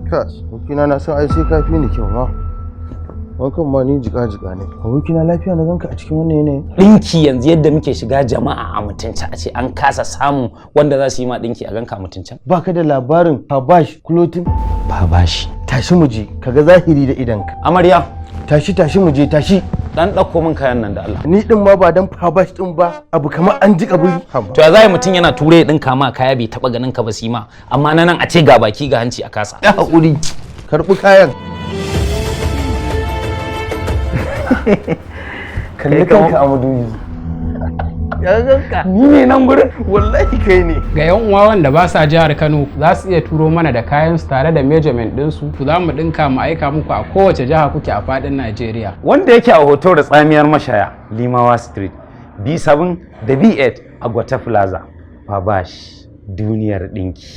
Ka abokina, na san ai sai ka fi ni kyau ma. Wankan ma ni jika jika ne. Abokina, lafiya na ganka a cikin wannan yanayin? Ɗinki yanzu, yadda muke shiga jama'a a mutunci, a ce an kasa samu wanda za su yi ma ɗinki a ganka a mutuncin. Baka da labarin Fabash Clothing? Babashi. Tashi mu je kaga zahiri da idanka. Amarya. Tashi, tashi mu je, tashi. Dan ɗauko min kayan nan da Allah. Ni din ma ba dan Fabash din ba, abu kamar an jika buri. To ya zai mutum yana ture ya ɗinka ma kaya, bai taɓa ganin ka ba sima, amma na nan a ce ga baki ga hanci a kasa. Ya hakuri, karɓi kayan. Kalli kanka a madubi. Ya ganka. Ni ne nan gurin? Wallahi kai ne. Ga 'yan uwa wanda ba sa jihar Kano, za su iya turo mana da kayan su tare da measurement ɗinsu. Za mu ɗinka mu aika muku a kowace jiha kuke a faɗin Najeriya. Wanda yake a hoto da Tsamiyar Mashaya, Limawa Street, B7 da B8 a Gwata Plaza. Fabash, duniyar ɗinki.